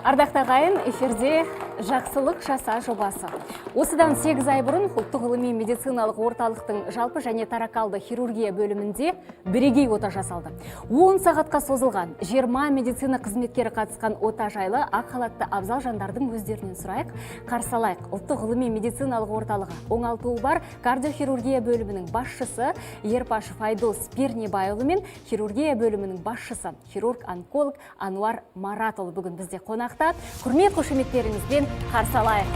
Ардақты ағайын, эфирде «Жақсылық жаса» жобасы. Осыдан 8 ай бұрын Ұлттық ғылыми медициналық орталықтың жалпы және торакалды хирургия бөлімінде бірегей ота жасалды. 10 сағатқа созылған, 20 медицина қызметкері қатысқан ота жайлы ақ халатты абзал жандардың өздерінен сұрайық. Қарсы алайық: Ұлттық ғылыми медициналық орталығы оңалтуы бар кардиохирургия бөлімінің басшысы Ерпашев Айдос Пернебайұлы мен хирургия бөлімінің басшысы, хирург-онколог Ануар Маратұлы бүгін бізде қонақта. Құрмет қошеметтеріңізбен қарсы алайық.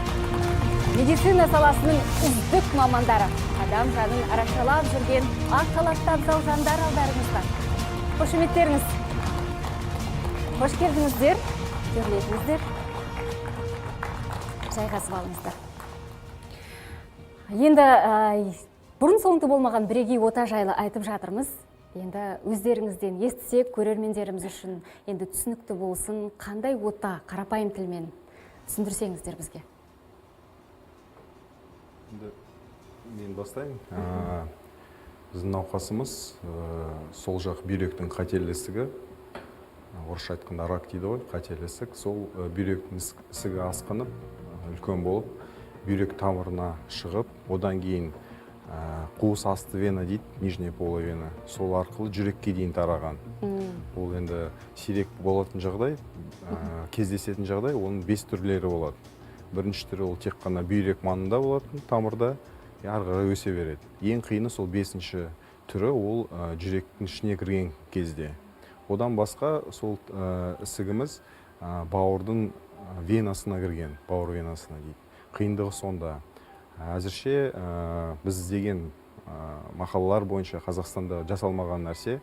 Медицина саласының үздік мамандары, адам жанын арашалап жүрген ақ халатты абзал жандар алдарыңызда. Қошеметтеріңіз! Қош келдіңіздер, төрлетіңіздер, жайғасып алыңыздар. Енді бұрын соңды болмаған бірегей ота жайлы айтып жатырмыз. Енді өздеріңізден естісек, көрермендеріміз үшін енді түсінікті болсын, қандай ота, қарапайым тілмен түсіндірсеңіздер бізге. Енді мен бастайын. Біздің науқасымыз сол жақ бүйректің қатерлі ісігі, орысша айтқанда рак дейді ғой, қатерлі ісік. Сол бүйректің ісігі асқынып, үлкен болып, бүйрек тамырына шығып, одан кейін қуыс асты вена дейді, нижняя полая вена, сол арқылы жүрекке дейін тараған. Ол енді сирек болатын жағдай, кездесетін жағдай. Оның бес түрлері болады. Бірінші түрі ол тек қана бүйрек маңында болатын тамырда, и ары қарай өсе береді. Ең қиыны сол бесінші түрі, ол жүректің ішіне кірген кезде. Одан басқа сол ісігіміз бауырдың венасына кірген, бауыр венасына дейді. Қиындығы сонда, әзірше біз іздеген мақалалар бойынша Қазақстанда жасалмаған нәрсе.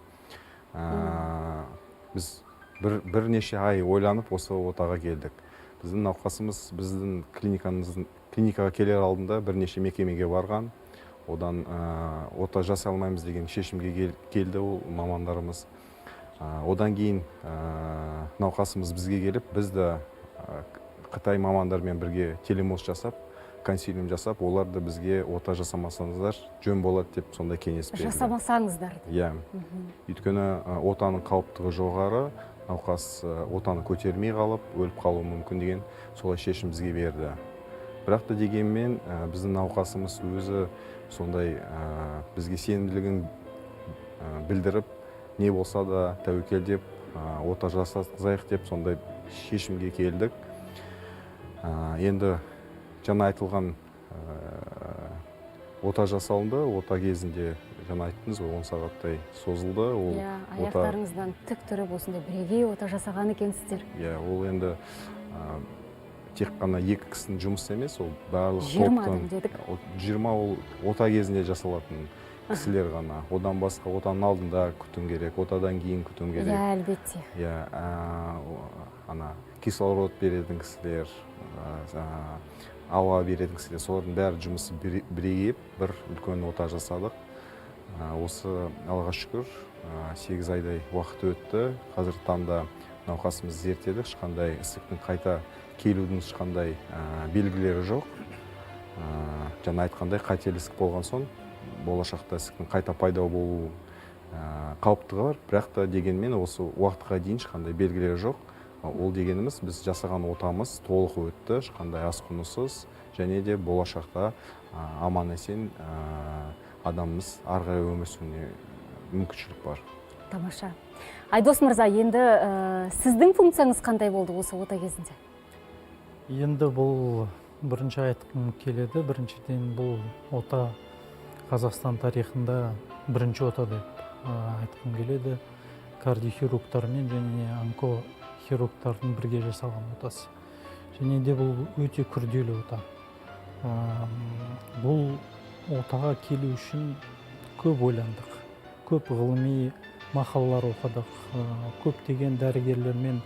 Біз бірнеше ай ойланып, осы отаға келдік. Біздің науқасымыз біздің клиникаға келер алдында бірнеше мекемеге барған. Одан ота жасай алмаймыз деген шешімге келді ол мамандарымыз. Одан кейін науқасымыз бізге келіп, біз де қытай мамандарымен бірге телемост жасап, консилиум жасап, олар да бізге ота жасамасаңыздар жөн болады деп сондай кеңес берді. Жасамасаңыздар. Иә, өйткені отаның қауіптігі жоғары, науқас отаны көтермей қалып, өліп қалуы мүмкін деген солай шешім бізге берді. Бірақ та дегенмен біздің науқасымыз өзі сондай бізге сенімділігін білдіріп, не болса да тәуекел деп, ота жасатқызайық деп сондай шешімге келдік. Енді жаңа айтылған ота жасалынды. Ота кезінде жаңа айттыңыз ғой, 10 сағаттай созылды ол ота. Аяқтарыңыздан тік тұрып, осындай бірегей ота жасаған екенсіздер. Иә, ол енді тек қана екі кісінің жұмысы емес, ол барлық 20 топтың. адам дедік. Ол 20, ол ота кезінде жасалатын кісілер ғана. Одан басқа отаның алдында күтім керек, отадан кейін күтім керек. Иә, әлбетте. Иә, ана кислород беретін кісілер, ауа беретін кісілер, солардың бәрі жұмысы бірігіп, бір үлкен ота жасадық. Осы Аллаға шүкір, 8 айдай уақыт өтті. Қазіргі таңда науқасымызды зерттедік, ешқандай ісіктің қайта келудің ешқандай белгілері жоқ. Жаңа айтқандай, қатерлі ісік болған соң, болашақта ісіктің қайта пайда болу қауіптігі бар. Бірақ та дегенмен осы уақытқа дейін ешқандай белгілері жоқ. Ол дегеніміз, біз жасаған отамыз толық өтті, ешқандай асқынусыз, және де болашақта аман есен адамымыз ары қарай өмір сүруіне мүмкіншілік бар. Тамаша! Айдос мырза, енді сіздің функцияңыз қандай болды осы ота кезінде? Енді бұл бірінші айтқым келеді, біріншіден, бұл ота Қазақстан тарихында бірінші ота деп айтқым келеді. Кардиохирургтармен және онкохирургтардың бірге жасалған отасы. Және де бұл өте күрделі ота. Бұл отаға келу үшін көп ойландық, көп ғылыми мақалалар оқыдық, көптеген дәрігерлермен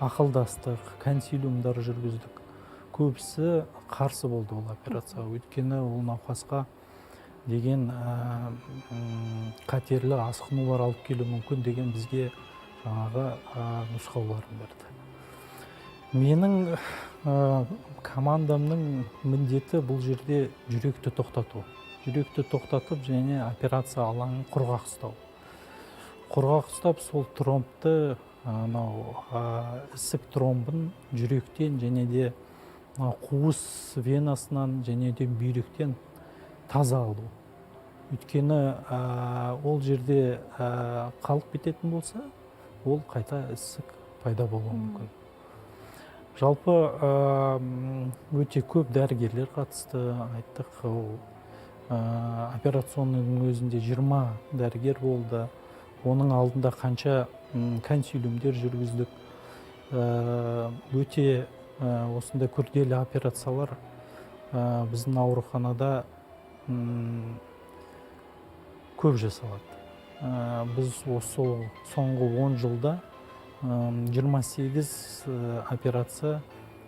ақылдастық, консилиумдар жүргіздік. Көбісі қарсы болды ол операцияға, өйткені ол науқасқа деген қатерлі асқынулар алып келуі мүмкін деген бізге жаңағы нұсқауларын берді. Менің командамның міндеті бұл жерде жүректі тоқтату, жүректі тоқтатып және операция алаңын құрғақ ұстау, құрғақ ұстап, сол тромбты Анау ісік тромбын жүректен және де қуыс венасынан және де бүйректен таза алу. Өйткені ол жерде қалып кететін болса, ол қайта ісік пайда болуы мүмкін. Жалпы өте көп дәрігерлер қатысты, айттық, ол операционныйдың өзінде 20 дәрігер болды. Оның алдында қанша консилиумдер жүргіздік. Өте осындай күрделі операциялар біздің ауруханада көп жасалады. Біз осы соңғы 10 жылда 28 операция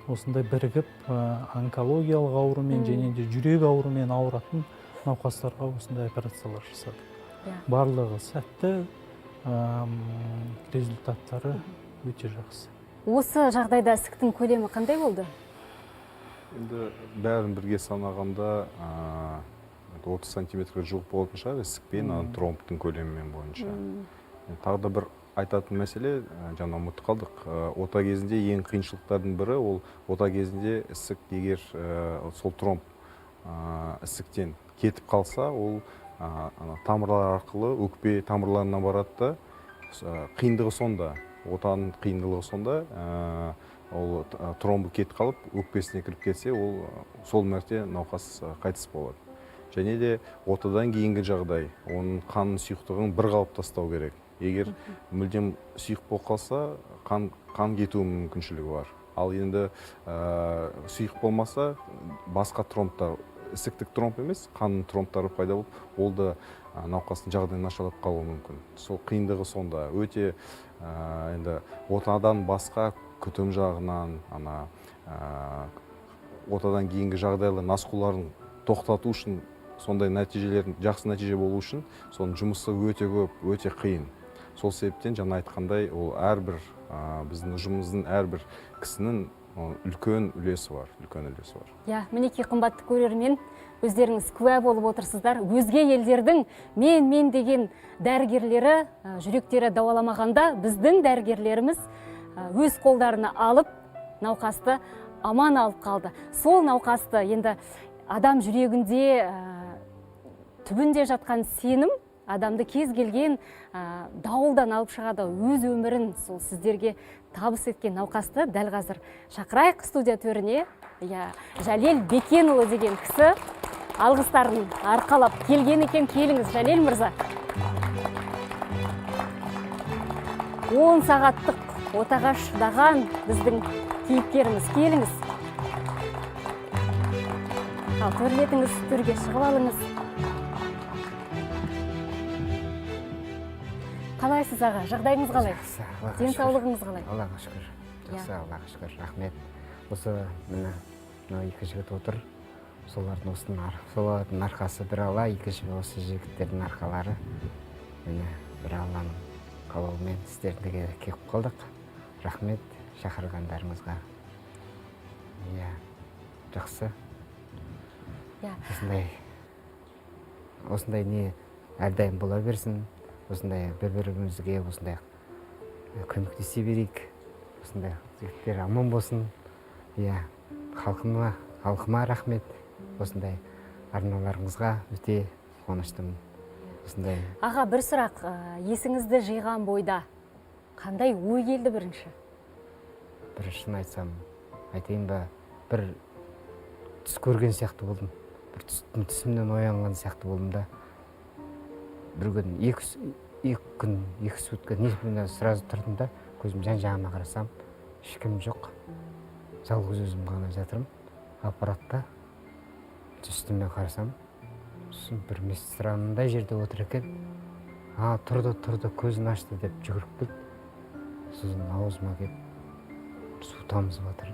осындай бірігіп онкологиялық аурумен және де жүрек ауруымен ауыратын науқастарға осындай операциялар жасадық. Барлығы сәтті, результаттары өте жақсы. Осы жағдайда ісіктің көлемі қандай болды? Енді бәрін бірге санағанда 30 сантиметрге жуық болатын шығар ісікпен, тромбтың көлемімен бойынша. Тағы да бір айтатын мәселе, жаңа ұмытып қалдық. Ота кезінде ең қиыншылықтардың бірі ол ота кезінде ісік егер сол тромб ісіктен кетіп қалса, ол тамырлар арқылы өкпе тамырларына барады да, қиындығы сонда, отаның қиындығы сонда, ол тромбы кетіп қалып өкпесіне кіріп кетсе, ол сол мәрте науқас қайтыс болады. Және де отадан кейінгі жағдай, оның қанның сұйықтығын бір қалып тастау керек. Егер мүлдем сұйық болып қалса, қан кетуі мүмкіншілігі бар. Ал енді сұйық болмаса, басқа тромбтар, ісіктік тромб емес, қанның тромбтары пайда болып, ол да науқастың жағдайын нашарлап қалуы мүмкін. Сол қиындығы сонда. Өте енді отадан басқа күтім жағынан, отадан кейінгі жағдайлар, насқуларын тоқтату үшін, сондай нәтижелердің, жақсы нәтиже болу үшін соның жұмысы өте көп, өте қиын. Сол себептен жаңа айтқандай, ол әрбір біздің ұжымымыздың әрбір кісінің үлкен үлесі бар, үлкен үлесі бар. Иә, мінекей қымбатты көрермен, өздеріңіз куә болып отырсыздар. Өзге елдердің мен деген дәрігерлері, жүректері дауаламағанда, біздің дәрігерлеріміз өз қолдарына алып, науқасты аман алып қалды. Сол науқасты енді адам жүрегінде, түбінде жатқан сенім адамды кез келген дауылдан алып шығады. Өз өмірін сол сіздерге табыс еткен науқасты дәл қазір шақырайық студия төріне. Иә, Жәлел Бекенұлы деген кісі алғыстарын арқалап келген екен. Келіңіз, Жәлел мырза. 10 сағаттық отаға шыдаған біздің кейіпкеріміз, келіңіз. Ал төрлетіңіз, төрге шығып алыңыз. Қалайсыз, аға? Жағдайыңыз қалай? Жақсы, Аллаға шүкір. Денсаулығыңыз қалай? Аллаға шүкір. Жақсы, Аллаға шүкір. Рахмет. Осы міне мынау екі жігіт отыр. Солардың солардың арқасы бір Алла, екінші осы жігіттердің арқалары. Міне бір Алланың қалауымен сіздерге келіп қалдық. Рахмет шақырғандарыңызға. Иә, жақсы. Осындай не әрдайым бола берсін. Осындай бір-бірімізге осындай көмектесе берейік. Осындай жігіттер аман болсын. Иә, халқыма рахмет. Осындай арналарыңызға өте қуаныштымын. Осындай. Аға, бір сұрақ, есіңізді жиған бойда қандай ой келді бірінші? Бір шын айтсам, айтайын ба, бір түс көрген сияқты болдым. Бір түсімнен оянған сияқты болдым да. Бір күн, екі күн, екі сутка, не сразу тұрдым да, көзім жан-жағыма қарасам, ешкім жоқ. Жалғыз өзім ғана жатырмын аппаратта. Үстіме қарасам, сосын бір медсестра мындай жерде отыр екен. А, тұрды, тұрды, көзін ашты деп жүгіріп келді. Сосын аузыма келіп су тамызып жатыр.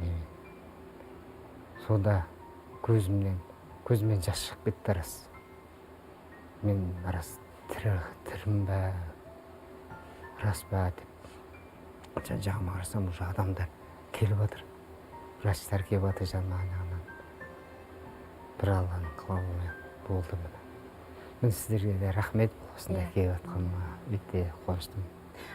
Немен. Сонда көзімнен жас шығып кетті рас. Мен рас тірімін бе, рас па деп жан-жағыма қарасам, уже адамдар келіп жатыр. Врачтар келіп жатыр жан-жағынан. Бір Алланың қалауымен болды міне. Мен сіздерге де рахмет, осындай келіп жатқаныма өте қуаныштымын.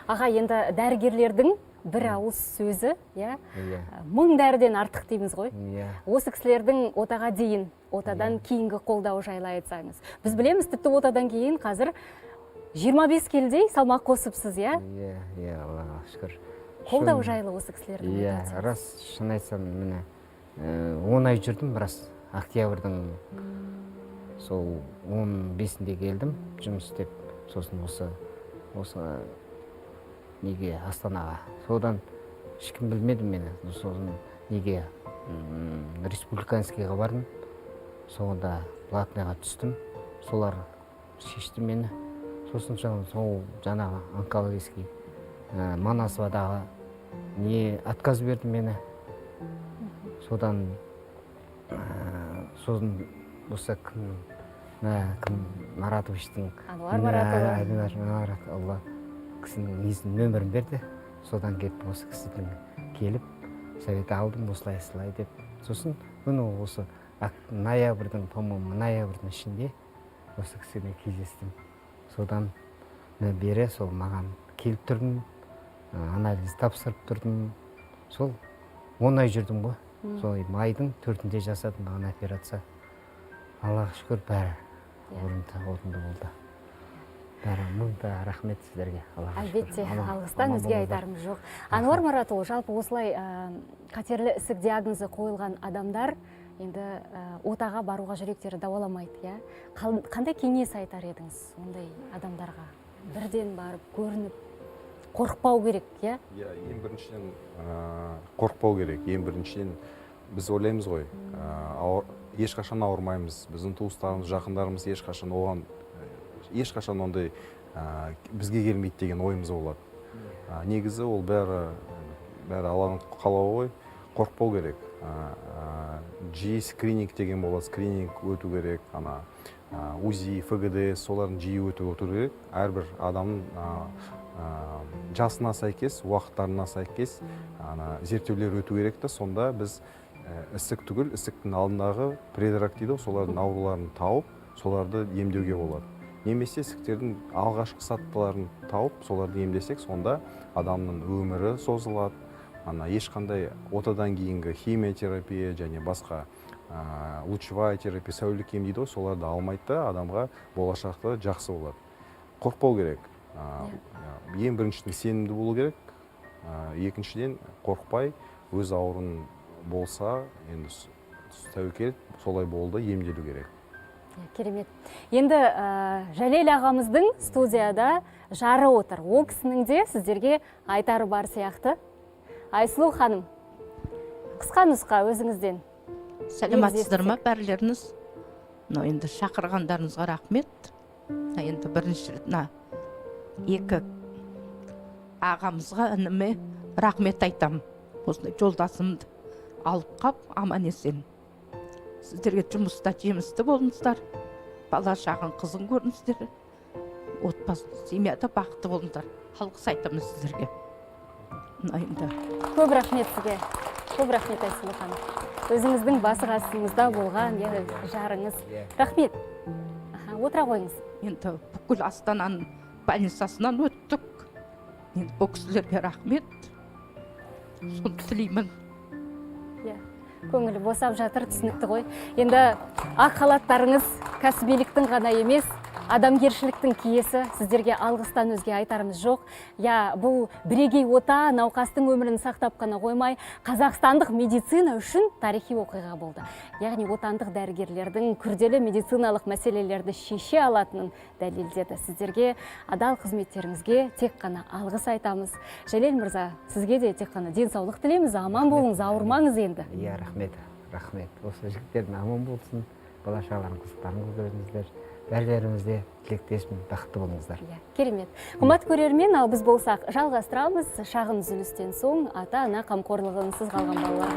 Аға, енді дәрігерлердің бір ауыз сөзі, иә, Иә. мың дәріден артық дейміз ғой. Иә. Осы кісілердің отаға дейін, отадан кейінгі қолдауы жайлы айтсаңыз. Біз білеміз, тіпті отадан кейін қазір 25 келідей салмақ қосыпсыз, иә? Иә, иә, Аллаға шүкір. Қолдау жайлы осы кісілердің Иә, айтсаңыз. рас, шын айтсам, міне, 10 ай жүрдім, рас. Октябрьдің сол 15-інде келдім жұмыс істеп, сосын осы неге Астанаға. Содан ешкім білмеді мені. Сосын неге республиканскийға бардым. Соңында платныйға түстім. Солар шешті мені. Сосын сол жаңағы онкологический Манасовадағы не отказ берді мені. Содан сосын осы кім, мына кім Маратовичтің, Ануар Маратұлы. Ануар Маратұлы кісінің несін, нөмірін берді. Содан келіп осы кісіден келіп совет алдым, осылай осылай деп. Сосын міне осы ноябрьдің, по-моему, ноябрьдің ішінде осы кісімен кездестім. Содан бері сол маған келіп тұрдым, анализ тапсырып тұрдым. Сол 10 ай жүрдім ғой. Сол майдың 4-інде жасадым маған операция. Аллаға шүкір, бәрі орынды болды. Бәрі мың да рахмет сіздерге. Аллаға шүкір. Әлбетте, алғыстан Аман өзге болыңыздар. айтарымыз жоқ. Ануар Маратұлы, жалпы осылай қатерлі ісік диагнозы қойылған адамдар енді отаға баруға жүректері дауаламайды, иә? Қандай кеңес айтар едіңіз ондай адамдарға? Бірден барып, көрініп, қорықпау керек, иә? Иә, ең біріншіден, қорықпау керек. Ең біріншіден біз ойлаймыз ғой, ешқашан ауырмаймыз, біздің туыстарымыз, жақындарымыз ешқашан оған, ешқашан ондай бізге келмейді деген ойымыз болады. Негізі ол бәрі Алланың қалауы ғой, қорықпау керек. Жиі скрининг деген болады, скрининг өту керек, ана УЗИ, ФГД, солардың жиі өтіп отыру керек. Әрбір адамның жасына сәйкес, уақыттарына сәйкес ана зерттеулер өту керек та, сонда біз ісік түгіл, ісіктің алдындағы предрак дейді ғой, солардың ауруларын тауып, соларды емдеуге болады. Немесе ісіктердің алғашқы сатыларын тауып, соларды емдесек, сонда адамның өмірі созылады. Ана ешқандай отадан кейінгі химиотерапия және басқа лучевая терапия, сәулелік ем дейді ғой, соларды алмайды да, адамға болашақта жақсы болады. Қорықпау керек. Ең біріншіден сенімді болу керек. Екіншіден қорықпай, өз ауруың болса, енді тәуекел солай болды, емделу керек. Иә, керемет. Енді Жәлел ағамыздың студияда жары отыр. Ол кісінің де сіздерге айтары бар сияқты. Айсұлу ханым, қысқа нұсқа өзіңізден. Сәлеметсіздер ма бәрілеріңіз? Мынау енді шақырғандарыңызға рахмет. Мына енді бірінші рет мына екі ағамызға, ініме рахмет айтамын. Осындай жолдасымды алып қап, аман есен. Сіздерге жұмыста жемісті болыңыздар. Бала шағаң қызын көріңіздер. Отбасы, семьяда бақытты болыңыздар. Алғыс айтамын сіздерге. Мына енді. Көп рахмет сізге. Көп рахмет, Айсұлу ханым. Өзіңіздің басы қасыңызда болған, иә, жарыңыз. Рахмет. Аха, отыра қойыңыз. Енді бүкіл Астананың больницасынан өттік. Енді бұл кісілерге рахмет. Соны тілеймін. Иә. Көңілі босап жатыр, түсінікті ғой. Енді ақ халаттарыңыз кәсібиліктің ғана емес, адамгершіліктің киесі. Сіздерге алғыстан өзге айтарымыз жоқ. Я, бұл бірегей ота науқастың өмірін сақтап қана қоймай, қазақстандық медицина үшін тарихи оқиға болды. Яғни отандық дәрігерлердің күрделі медициналық мәселелерді шеше алатынын дәлелдеді. Сіздерге адал қызметтеріңізге тек қана алғыс айтамыз. Жәлел мырза, сізге де тек қана денсаулық тілейміз, аман болыңыз, ауырмаңыз енді. Иә, рахмет, рахмет. Осы жігіттердің аман болсын, бала шағаларың, қызықтарын көріңіздер. Бәрілеріңізде тілектеспін, бақытты болыңыздар. Иә, керемет. Қымбат көрермен, ал біз болсақ жалғастырамыз. Шағын үзілістен соң ата-ана қамқорлығынсыз қалған балаларға